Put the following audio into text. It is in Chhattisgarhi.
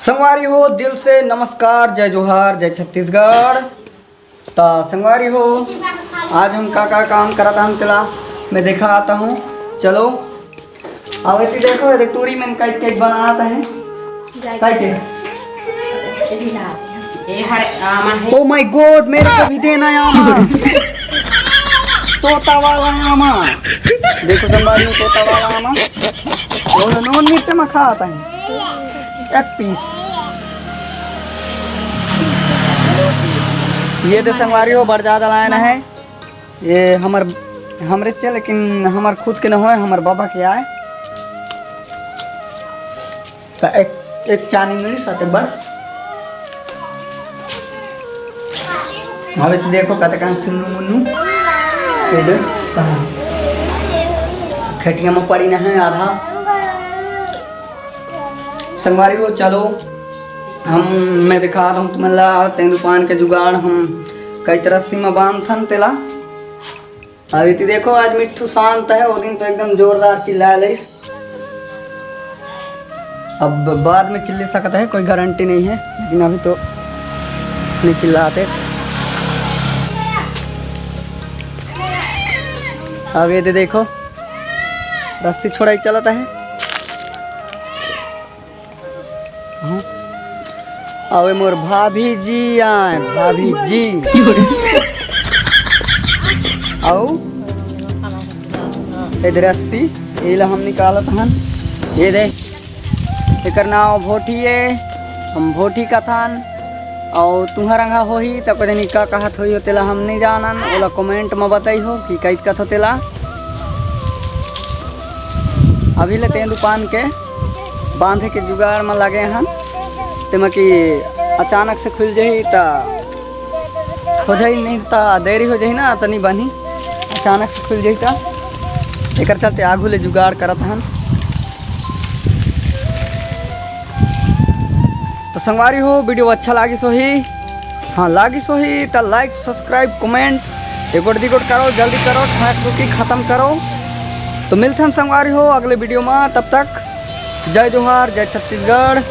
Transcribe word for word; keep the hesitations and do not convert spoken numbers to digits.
संगवारी हो, दिल से नमस्कार, जय जोहार, जय छत्तीसगढ़। त संगवारी हो, आज हम का का काम करत हन तेला मैं दिखाता हूँ। चलो, अब एती देखो, ये टूरी मन कई कई बनात है। कई के? ये हर आमा है। Oh my God, मेरे को भी देना आमा। तोता वाला आमा। देखो संगवारी हो, तोता वाला आमा। वो नून मिर्च में खाता है। एक पीस। ये तो संगवारी हो, बड़ ज्यादा लायन है। ये हमर, हमरे चे, लेकिन हमर खुद के न होय, हमर बाबा के आय। त एक, एक चानी मिली साथे बड़। अबे तो देखो कतका चुन्नू मुन्नू। ये दे, कहाँ? खटिया में पड़ी न है आधा। संगवारी हो, चलो, हम, मैं दिखात हूँ तुमन ला तेंदूपान के जुगाड़। हम कई तरह सीमा बांधथन तेला। अभी तो देखो, आज मिट्ठू शांत है, वो दिन तो एकदम जोरदार चिल्ला लिस। अब बाद में चिल्ला सकता है, कोई गारंटी नहीं है, लेकिन अभी तो नहीं चिल्लाते। अब ये दे देखो, रस्सी छोड़ाई चलता है। हाँ। अबे मोर भाभी जी आए, भाभी जी। आओ। इधर रस्सी, ये ला हम निकालत हन। ये दे, एकर नाव भोटी ए, हम भोटी कथन। अउ तुंहर अंगा होही त कोई जनी का कहत होही हो, तेला हम नइ जानन, ओला comment म बताई हो कि कइत कथो तेला। अभी ले तेंदूपान के बांधे के जुगाड़ म लगे हन, तेमा कि अचानक से खुल जही त हो जाही, नहीं त देरी हो जाही ना, त नइ बनही। अचानक से खुल जाही त एकर चलते आगू ले जुगाड़ करत हन। तो संगवारी हो, video अच्छा लागिस होही, हाँ लागिस होही त like, subscribe, comment एगोट दिगोट करो, जल्दी करो, ठहक रुकी खत्म करो। तो मिलथन संगवारी हो अगले video में, तब तक जय जोहार, जय छत्तीसगढ़।